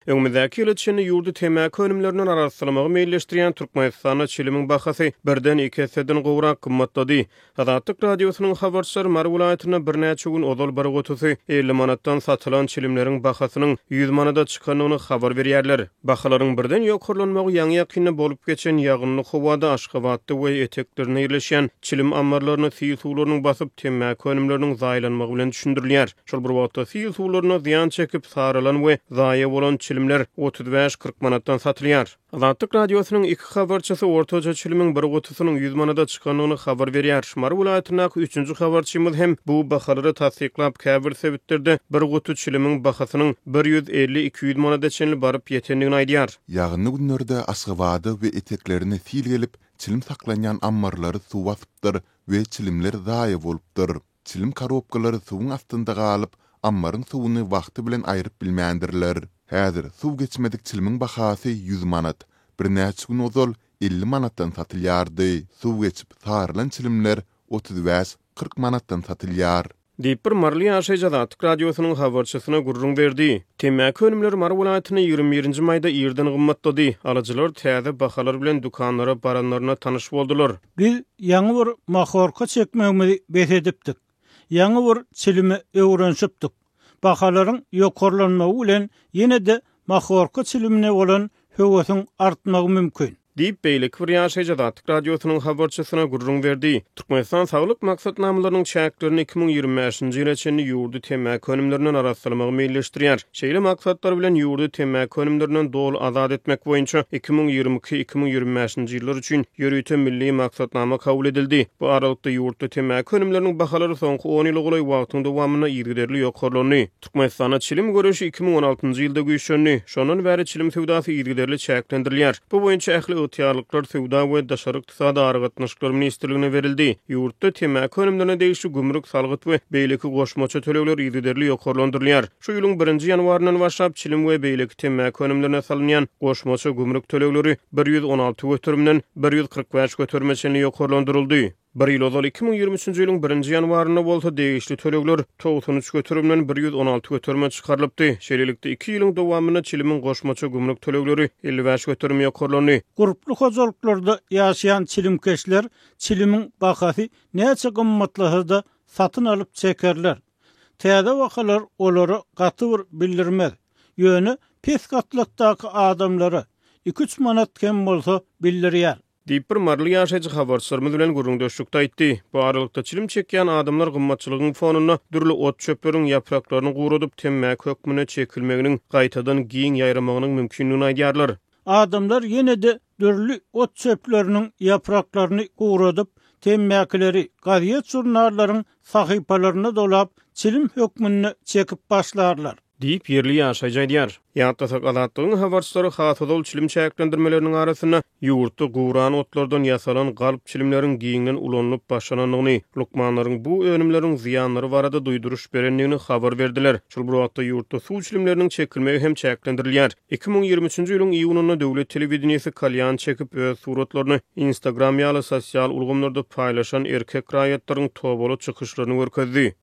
Öňümizdäki ýyla çenli ýurdy temmäki önümlerinden arassalamagy meýilleşdirýän Türkmenistanda çilimiň bahasy birden iki esseden gowrak gymmatlady. Azatlyk Radiosynyň habarçylary Mary welaýatynda birnäçe gün ozal bir gutusy 50 manatdan satylan çilimleriň bahasynyň 100 manada çykandygyny habar berýärler. Bahalaryň birden ýokarlanmagy ýaňy-ýakynda bolup geçen ýagynly howada Aşgabatda we eteklerinde ýerleşýän çilim ammarlaryny sil suwlarynyň basyp, temmäki önümleriniň zaýalanmagy bilen düşündirilýär. Şol bir wagtda, sil suwlarynda zyýan çekip, saralan we zaýa bolan çilimler 35-40 manatdan satylýar. Azatlyk Radiosynyň iki habarçysy ortaça çilimiň bir gutusynyň 100 manada çykandygyny habar berýär. Mary welaýatyndaky üçünji habarçymyz hem bu bahalary tassyklap, käbir sebitlerde bir guty çilimiň bahasynyň bir 150-200 manada çenli baryp ýetendigini aýdýar. Ýagynly günlerde Aşgabada we eteklerine sil gelip, çilim saklanýan ammarlary suw basypdyr we çilimler zaýa bolupdyr. Çilim korobkalary suwuň astynda galyp, ammaryň suwuny wagty bilen aýryp bilmändirler. Häzir suw geçmedik çilimiň bahasy 100 manat. Birnäçe gün ozal 50 manatdan satylýardy. Suw geçip, sarylan çilimler 35, 40 manatdan satylýar. Diýip, bir maryly ýaşaýjy Azatlyk Radiosynyň habarçysyna gürrüň berdi. Temmäki önümleri Mary welaýatynda 21-nji maýda irden gymmatlady. Alyjylar täze bahalar bilen dükanlara baranlarynda tanyş boldular. Biz ýaňy bir mahorka çekmegimizi bes edipdik. Ýaňy bir çilime öwrenişipdik. Bahalaryň ýokarlanmagy bilen ýene-de mahorka çilimine bolan höwesiň artmagy mümkin. Diýip, beýleki bir ýaşaýjy Azatlyk Radiosynyň habarçysyna gürrüň berdi. Türkmenistan saglyk maksatnamalarynyň çäklerinde 2025-nji ýyla çenli ýurdy temmäki önümlerinden arassalamagy meýilleşdirýär. Şeýle maksatlar bilen ýurdy temmäki önümlerinden doly azat etmek boýunça 2022, 2025-nji ýyllar üçin ýörite milli maksatnama kabul edildi. Bu aralykda, ýurtda temmäki önümleriniň bahalary soňky on ýyla golaý wagtyň dowamynda yzygiderli ýokarlandy. Türkmenistanda çilim göreşi 2016-njy ýylda güýçlendi. Şondan bäri çilim söwdasy yzygiderli çäklendirilýär. Bu boýunça ähli ygtyýarlyklar Söwda we daşary ykdysady aragatnaşyklar ministrligine berildi. Ýurtda temmäki önümlerine degişli gümrük, salgyt we beýleki goşmaça tölegler yzygiderli ýokarlandyrylýar. Şu ýylyň birinji ýanwaryndan başlap çilim we beýleki temmäki önümlerine salynýan goşmaça gümrük tölegleri 116 göterimden 145 göterime çenli ýokarlandyryldy. Bir ýyl ozal, 2023-nji ýylyň birinji ýanwarynda bolsa degişli tölegler 93 göterimden 116 göterime çykarylypdy. Şeýlelikde, iki ýylyň dowamynda çilimiň goşmaça gümrük tölegleri 55 göterim ýokarlandy. Gurply hojalyklarda ýaşaýan çilimkeşler çilimiň bahasy näçe gymmatlasa-da satyn alyp çekerler. Täze bahalar olara gaty bir bildirmez. Ýöne pes gatlakdaky adamlara iki-üç manat hem bolsa bildirýär. Diýip, bir maryly ýaşaýjy habarçylarymyz bilen gürrüňdeşlikde aýtdy. Bu aralykda, çilim çekýän adamlar gymmatçylygyň fonunda dürli ot-çöpleriň ýapraklaryny guradyp, temmäki hökmünde çekilmeginiň gaýtadan giň ýaýramagynyň mümkindigini aýdýarlar. Adamlar ýene-de dürli ot-çöpleriniň ýapraklaryny guradyp, temmäkileri gazet-žurnallaryň sahypalaryna dolap, çilim hökmünde çekip başlarlar. Diýip, ýerli ýaşaýjy aýdýar. Ýatlasak, Azatlygyň habarçylary has ozal çilim çäklendirmeleriniň arasynda ýurtda guran otlardan ýasalan galp çilimleriň giňden ulanylyp başlanandygyny, lukmanlaryň bu önümleriň zyýanlary barada duýduryş berendigini habar berdiler. Şol bir wagtda, ýurtda suw çilimleriniň çekilmegi hem çäklendirilýär. 2023-nji ýylyň iýunynda döwlet telewideniýesi kalýan çekip, öz suratlaryny Instagram ýaly sosial ulgamlarda paýlaşan erkek raýatlaryň tobaly çykyşlaryny görkezdi.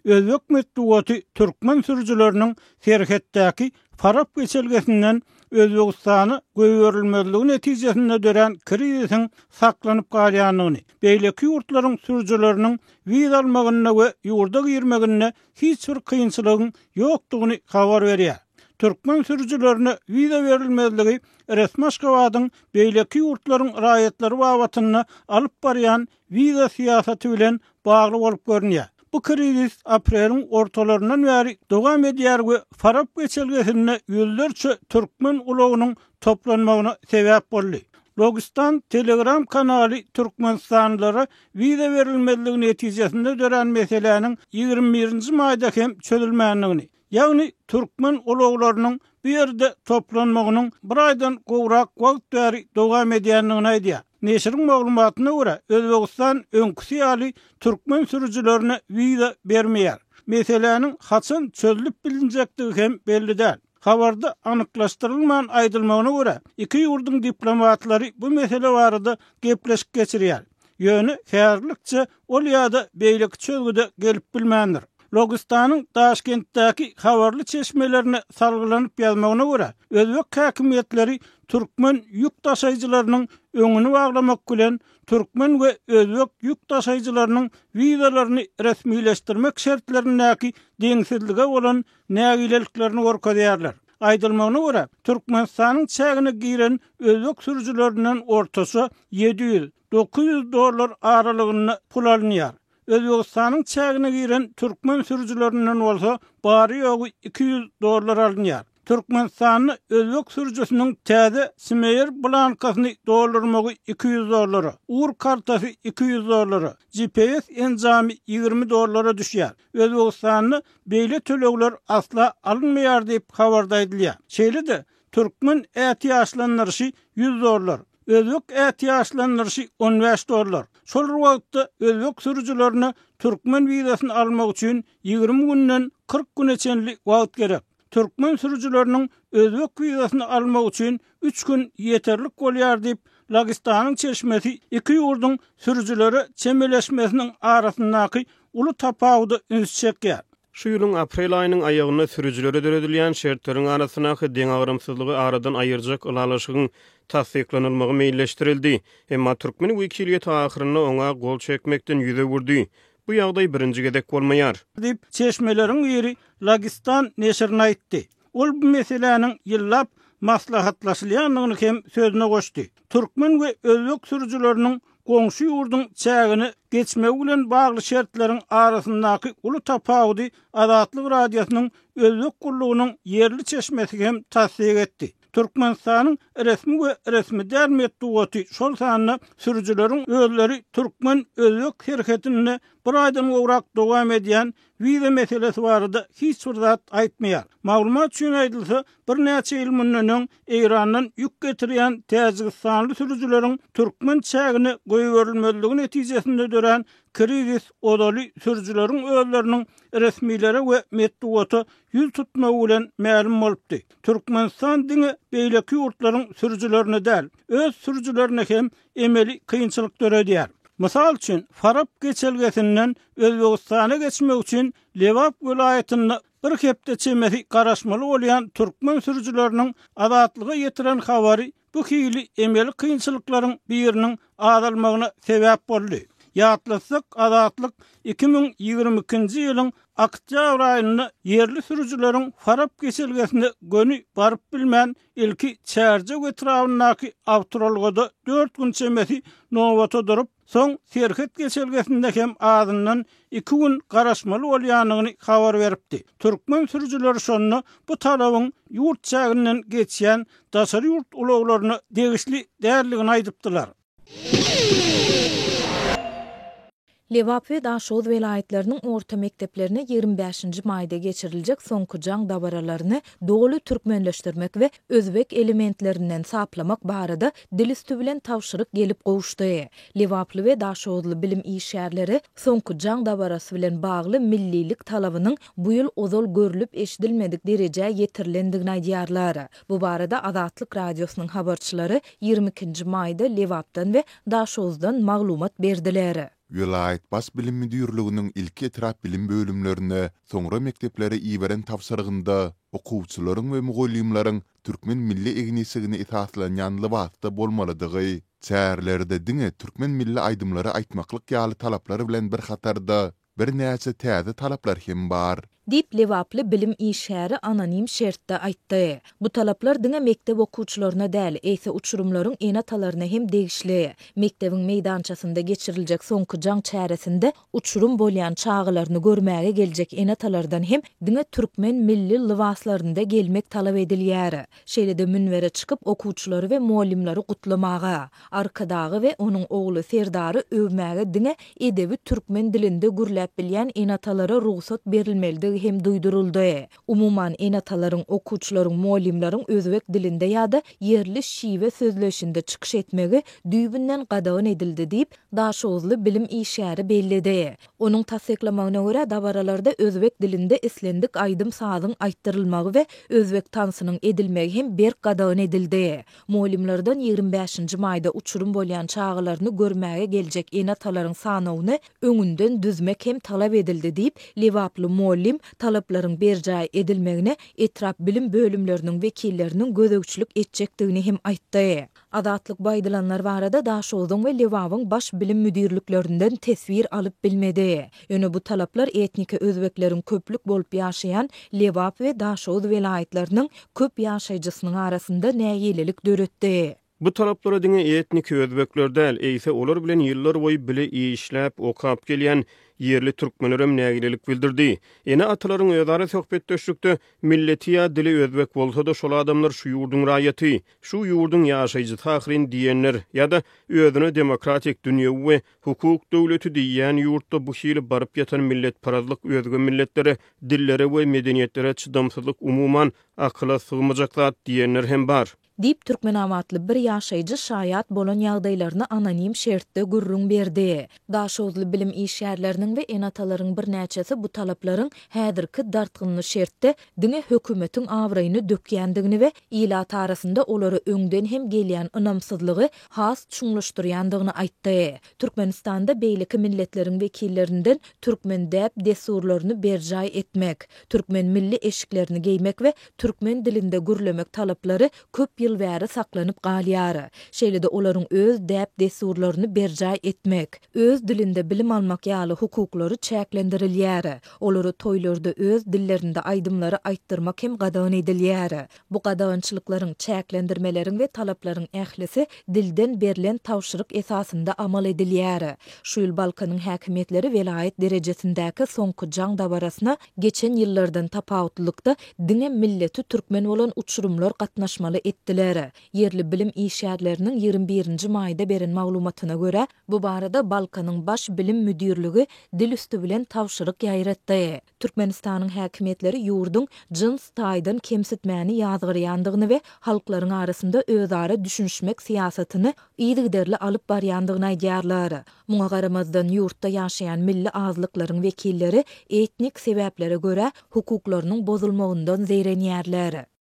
Özbek metbugaty türkmen sürüjileriniň serhetdäki Farap geçelgesinden Özbegistana goýberilmezligi netijesinde dörän krizisiň saklanyp galýandygyny, beýleki ýurtlaryň sürüjileriniň wiza almagynda we ýurda girmeginde hiç bir kynçylygyň ýokdugyny habar berýär. Türkmen sürüjilerine wiza berilmezligi resmi Aşgabadyň beýleki ýurtlaryň raýatlary babatynda alyp barýan wiza syýasaty bilen bagly bolup görünýär. Bu krizis apreliň ortalaryndan bäri dowam edýär we Farap geçelgesinde ýüzlerçe türkmen ulagynyň toplanmagyna sebäp boldy. Logistan Telegram kanaly türkmenistanlylara wiza berilmezligi netijesinde dörän meseläniň 21-nji maýda hem çözülmändigini, Ýagny türkmen ulaglarynyň bu ýerde toplanmagynyň bir aýdan gowrak wagt bäri dowam edýändigini aýdýar. Neşiriň maglumatyna görä, Özbegistan öňküsi ýaly türkmen sürüjilerine wiza bermeýär. Meseläniň haçan çözlüp bilinjekdigi hem belli däl. Habarda anyklaşdyrylman aýdylmagyna görä, iki ýurduň diplomatlary bu mesele barada gepleşik geçirýär. Ýöne häzirlikçe ol ýa-da beýleki çözgüde gelip bilmändir. Logistanyň Daşkentdäki habarly çeşmelerine salgylanyp ýazmagyna görä, özbek häkimiýetleri türkmen ýük daşaýjylarynyň öňüni baglamak bilen, türkmen we özbek ýük daşaýjylarynyň wizalaryny resmileşdirmek şertlerindäki deňsizlige bolan nägileliklerini görkezýärler. Aýdylmagyna görä, Türkmenistanyň çägine giren özbek sürüjilerinden ortaça 700, 900 dollar aralygynda pul alynýar. Özbegistanyň çägine giren türkmen sürüjilerinden bolsa bary-ýogy 200 dollar alynýar. Türkmenistanda özbek sürüjisiniň täze Smeýer blankasyny doldurmagy 200 dollara, ur kartasy 200 dollara, GPS enjamy 20 dollara düşýär. Özbegistanda beýle tölegler asla alynmaýar diýip, habarda aýdylýar. Şeýle-de, türkmen ätiýaçlandyryşy 100 dollar, özbek ätiýaçlandyryşy 15 dollar. Şol bir wagtda, özbek sürüjilerine türkmen wizasyny almak üçin 20 günden 40 güne çenli wagt gerek. Türkmen sürüjileriniň özbek wizasyny almak üçin üç gün ýeterlik bolýar diýip, Lagistanyň çeşmesi iki ýurduň sürüjilere çemeleşmesiniň arasyndaky uly tapawuda üns çekýär. Şu ýylyň aprel aýynyň aýagynda sürüjilere döredilýän şertleriň arasyndaky deňagramsyzlygy aradan aýyrjak ylalaşygyň tassyklanylmagy meýilleşdirildi. Emma türkmen wekiliýeti ahyrynda oňa gol çekmekden ýüz öwürdi. Bu ýagdaý birinji gezek bolmaýar. Diýip, çeşmeleriň biri Lagistan neşirine aýtdy. Ol bu meseläniň ýyllap maslahatlaşylýandygyny hem sözüne goşdy. Türkmen we özbek sürüjileriniň goňşy ýurduň çägine geçmegi bilen bagly şertleriň arasyndaky uly tapawudy Azatlyk Radiosynyň Özbek gullugynyň ýerli çeşmesi hem tassyk etdi. Türkmenistanyň resmi we resmi däl metbugaty, şol sanda sürüjileriň özleri türkmen-özbek serhedinde bir aýdan gowrak dowam edýän wiza meselesi barada hiç bir zat aýtmaýar. Maglumat üçin aýdylsa, birnäçe ýyl mundan öň Eýrandan ýük getirýän täjigistanly sürüjileriň türkmen çägine goýberilmezligi netijesinde dörän krizis ozaly sürüjileriň özleriniň resmilere we metbugata ýüz tutmagy bilen mälim bolupdy. Türkmenistan diňe beýleki ýurtlaryň sürüjilerine däl, öz sürüjilerine hem emeli kynçylyk döredýär. Mysal üçin, Farap geçelgesinden Özbegistana geçmek üçin Lebap welaýatynda bir hepde çemesi garaşmaly bolýan türkmen sürüjileriniň Azatlyga ýetiren habary bu hili emeli kynçylyklaryň biriniň azalmagyna sebäp boldy. Ýatlatsak, Azatlyk 2022-nji ýylyň oktýabr aýynda ýerli sürüjileriň Farap geçelgesine göni baryp bilmän, ilki Çärjew etrabyndaky awtoulagda dört gün çemesi nobata durup, soň serhet geçelgesinde hem azyndan iki gün garaşmaly bolýandygyny habar beripdi. Türkmen sürüjileri şonda bu talabyň ýurt çäginden geçýän daşary ýurt ulaglaryna degişli däldigini aýdypdylar. Lebap we Daşoguz welaýatlarynyň orta mekdeplerine 25-nji maýda geçiriljek Soňky jaň dabaralaryny doly türkmenleşdirmek we özbek elementlerinden saplamak barada dil üsti bilen tabşyryk gelip gowuşdy. Lebaply we daşoguzly bilim işgärleri Soňky jaň dabarasy bilen bagly millilik talabynyň bu ýyl ozal görlüp-eşidilmedik derejä ýetirilendigini aýdýarlar. Bu barada Azatlyk Radiosynyň habarçylary 22-nji maýda Lebapdan we Daşoguzdan maglumat berdiler. Welaýat Baş bilim müdirliginiň ilki etrap bilim bölümlerine, soňra mekdeplere iberen tabşyrygynda okuwçylaryň we mugallymlaryň türkmen milli egin-eşigine esaslanýan lybasda bolmalydygy, çärelerde diňe türkmen milli aýdymlary aýtmaklyk ýaly talaplar bilen bir hatarda birnäçe täze talaplar hem bar. Diýip, lebaply bilim işgäri anonim şertde aýtdy. Bu talaplar diňe mekdep okuwçylaryna däl, eýse uçurymlaryň ene-atalaryna hem degişli. Mekdebiň meýdançasynda geçiriljek soňky jaň çäresinde uçurym bolýan çagalaryny görmäge geljek ene-atalardan hem diňe türkmen milli lybaslarynda gelmek talap edilýär. Şeýle-de münbere çykyp okuwçylary we mugallymlary gutlamaga, Arkadagy we onuň ogly Serdary öwmäge diňe edebi türkmen dilinde gürläp bilýän ene-atalara rugsat berilmelidigi ediljekdigi hem duýduryldy. Umuman, ene-atalaryň, okuwçylaryň, mugallymlaryň özbek dilinde ýa-da ýerli şiwe sözleýşinde çykyş etmegi düýbünden gadagan edildi diýip, daşoguzly bilim işgäri belledi. Onuň tassyklamagyna görä, dabaralarda özbek dilinde islendik aýdym-sazyň aýtdyrylmagy we özbek tansynyň edilmegi hem berk gadagan edildi. Mugallymlardan 25 nji maýda uçurym bolýan çagalaryny görmäge geljek ene-atalaryň sanawyny öňünden düzmek hem talap edildi diýip, lebaply mugallym talaplaryň berjaý edilmegine etrap bilim bölümleriniň wekilleriniň gözegçilik etjekdigini hem aýtdy. Azatlyk bu aýdylanlar barada Daşogzuň we Lebabyň baş bilim müdirliklerinden teswir alyp bilmedi. Ýöne bu talaplar etniki özbekleriň köplük bolup ýaşaýan Lebap we Daşoguz welaýatlarynyň köp ýaşaýjysynyň arasynda nägilelik döretdi. Bu talaplara diňe etniki özbekler däl, eýse olar bilen ýyllarboýy bile işläp, okap gelýän ýerli türkmenlerem nägilelik bildirdi. Ene-atalaryň özara söhbetdeşlikde milleti ýa dili özbek bolsa-da şol adamlar şu ýurduň raýaty, şu ýurduň ýaşaýjysy ahyryn diýenler ýa-da özüne demokratik, dünýewi we hukuk döwleti diýýän ýurtda bu hili baryp ýatan milletparazlyk özge milletlere, dillere we medeniýetlere çydamsyzlyk umuman akyla sygmajak zat diýenler hem bar. Diýip, türkmenabatly bir ýaşaýjy şaýat bolan ýagdaýlaryny anonim şertde gürrüň berdi. Daşoguzly bilim işgärleriniň we ene-atalaryň birnäçesi bu talaplaryň häzirki dartgynly şertde diňe hökümetiň abraýyny dökýändigini we ilat arasynda olara öňden hem gelýän ynamsyzlygy has çuňlaşdyrýandygyny aýtdy. Türkmenistanda beýleki milletleriň wekillerinden türkmen däp-dessurlaryny berjaý etmek, türkmen milli eşiklerini geýmek we türkmen dilinde gürlemek talaplary köp ýyl bäri saklanyp galýar. Şeýle-de olaryň öz däp-dessurlaryny berjaý etmek, öz dilinde bilim almak ýaly hukuklary çäklendirilýär. Olara toýlarda öz dillerinde aýdymlary aýtdyrmak hem gadagan edilýär. Bu gadagançylyklaryň, çäklendirmeleriň we talaplaryň ählisi dilden berlen tabşyryk esasynda amal edilýär. Şu ýyl Balkanyň häkimiýetleri welaýat derejesindäki Soňky jaň dabarasyna geçen ýyllardan tapawutlylykda diňe milleti türkmen bolan uçurymlar gatnaşmaly etdiler. Ýerli bilim işgärleriniň 21 nji maýda beren maglumatyna görä, bu barada Balkanyň Baş bilim müdirligi dil üsti bilen tabşyryk ýaýratdy. Türkmenistanyň häkimiýetleri ýurduň jyns taýdan kemsitmäni ýazgarýandygyny we halklaryň arasynda özara düşünişmek syýasatyny yzygiderli alyp barýandygyny aýdýarlar. Muňa garamazdan, ýurtda ýaşaýan milli azlyklaryň wekilleri etnik sebäplere görä hukuklarynyň bozulmagyndan zeýrenýärler.